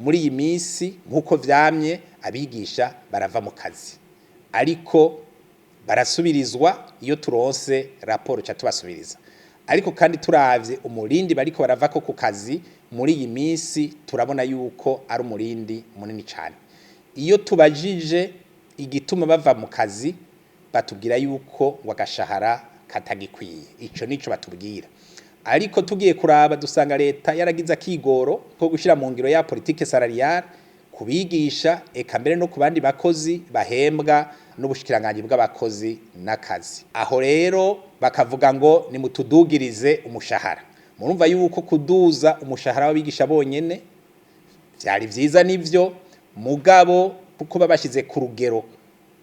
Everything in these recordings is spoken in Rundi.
Muri iyi minsi, nk'uko vyamye, abigisha barava mu kazi, ariko barasubirizwa. Iyo turonse raporo ca tubasubiriza. Ariko kandi turavye umurindi bariko baravako ku kazi muri iyi minsi, turabona yuko ari umurindi munini cane. Iyo tubajije igituma bava mu kazi, batubwira yuko ngo agashahara katagikwiye. Ico nico batubwira. Ariko tugiye kuraba, dusanga leta yaragize akigoro ko gushira mu ngiro ya politique salariale kubigisha, eka mbere no ku bandi bakozi bahembwa n'ubushikiranganji bw'abakozi n'akazi. Aho rero bakavuga ngo nimutudugirize umushahara. Murumva yuko kuduza umushahara w'abigisha bonyene vyari vyiza, nivyo, mugabo kuko babashize ku rugero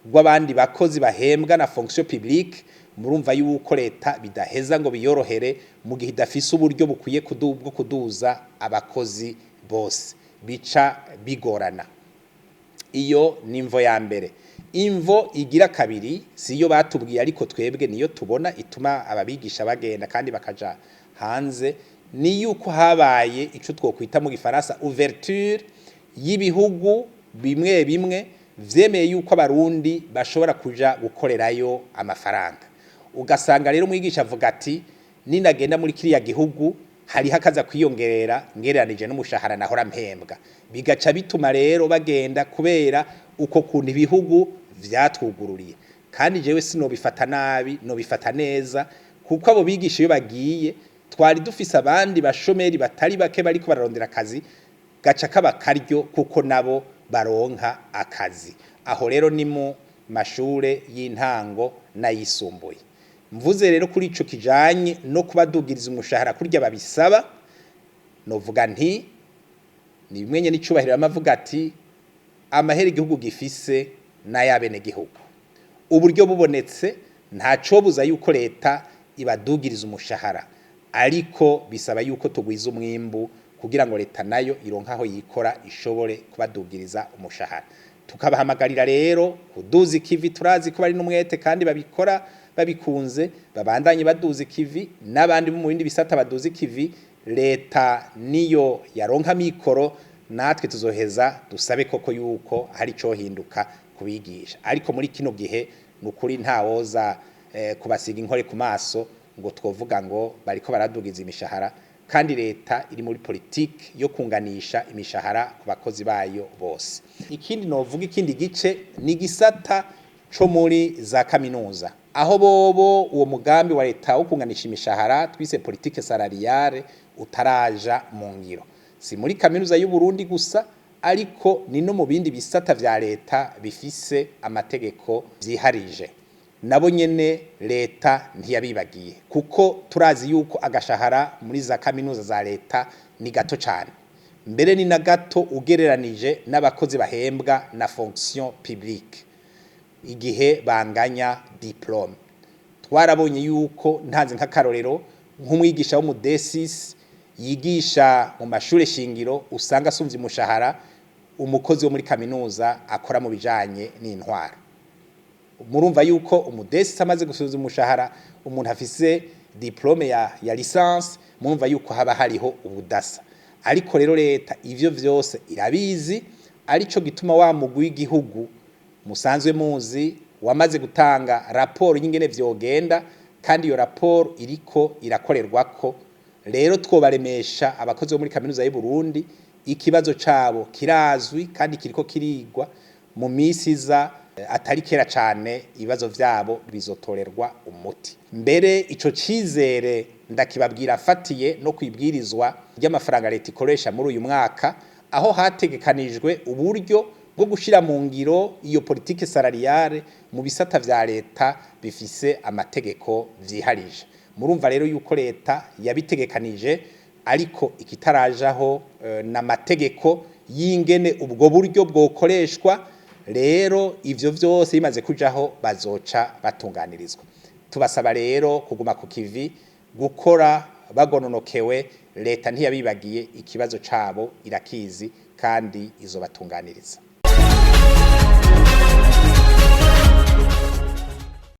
rw'abandi bakozi bahembwa na fonction publique, murumva yuko leta bidaheza ngo biyorohere mu gihe idafise uburyo bukwiye bwo kuduza abakozi bose, bica bigorana. Iyo ni imvo ya mbere. Imvo igira kabiri, si yo batubwiye, ariko twebwe niyo tubona ituma ababigisha bagenda kandi bakaja hanze, ni yuko habaye ico twokwita mu gifaransa ouverture y'ibihugu bimwe bimwe vyemeye yuko Abarundi bashobora kuja gukorerayo amafaranga. Ugasanga rero umwigisha avuga ati: "Ninagenda muri kiriya gihugu, hariho akaza kwiyongerera ngereranije n'umushahara nahora mpembwa." Bigaca bituma rero bagenda kubera uko kuntu ibihugu vyatwugururiye. Kandi jewe sinobifata nabi, nobifata neza, kuko abo bigisha iyo bagiye, twari dufise abandi bashomeri batari bake bariko bararondera akazi, gaca kaba karyo kuko nabo baronka akazi. Aho rero ni mu mashure y'intango n'ayisumbuye. Mvuze rero kuri ico kijanye no kubadugiriza umushahara kurya babisaba, novuga nti ni bimwe nyene icubahiro amavuga ati: "Amahera igihugu gifise n'ay'abenegihugu." Uburyo bubonetse, ntacobuza yuko leta ibadugiriza umushahara, ariko bisaba yuko tugwiza umwimbu kugira ngo leta nayo ironke aho yikora ishobore kubadugiriza umushahara. Tukabahamagarira rero kuduza ikivi. Turazi ko bari n'umwete kandi babikora babikunze. Babandanye baduza ikivi, n'abandi bo mu bindi bisata baduza ikivi. Leta niyo yaronka mikoro, natwe tuzoheza dusabe koko yuko hari icohinduka kubigisha. Ariko muri kino gihe, ni ukuri, ntawoza kubasiga inkore ku maso ngo twovuga ngo bariko baradugiza imishahara, kandi leta iri muri politike yo kunganisha imishahara ku bakozi bayo bose. Ikindi novuga, ikindi gice, ni gisata co muri za kaminuza, aho bobo uwo mugambi wa leta wo kunganisha imishahara twise politique salariale utaraja mu ngiro. Si muri kaminuza y'u Burundi gusa, ariko ni no mu bindi bisata vya leta bifise amategeko vyiharije. Nabo nyene leta ntiyabibagiye, kuko turazi yuko agashahara muri za kaminuza za leta ni gato cane, mbere ni na gato ugereranije n'abakozi bahembwa na fonction publique igihe banganya diplôme. Twarabonye yuko, ntanze nk'akarorero, nk'umwigisha wo mu D6 yigisha mu mashure shingiro usanga asumvye umushahara umukozi wo muri kaminuza akora mu bijanye n'intwaro. Murumva yuko umu D6 amaze gusubiza umushahara umuntu afise diplôme ya licence, murumva yuko haba hariho ubudasa. Ariko rero leta ivyo vyose irabizi, arico gituma wa mugwi w'igihugu musanzwe muzi wamaze gutanga raporo y'ingene vyogenda, kandi iyo raporo iriko irakorerwako. Rero twobaremesha abakozi bo muri kaminuza y'u Burundi, ikibazo cabo kirazwi kandi kiriko kirigwa. Mu misi iza atari kera cane, ibibazo vyabo bizotorerwa umuti. Mbere ico cizere ndakibabwira afatiye no kwibwirizwa ry'amafaranga leta ikoresha muri uyu mwaka, aho hategekanijwe uburyo bwo gushira mu ngiro iyo politique salariale mu bisata vya leta bifise amategeko vyiharije. Murumva rero yuko leta yabitegekanije, ariko ikitarajaho n'amategeko y'ingene ubwo buryo bwokoreshwa. Rero ivyo vyose bimaze kujaho, bazoca batunganirizwa. Tubasaba rero kuguma ku kivi, gukora bagononokewe. Leta ntiyabibagiye, ikibazo cabo irakizi kandi izobatunganiriza.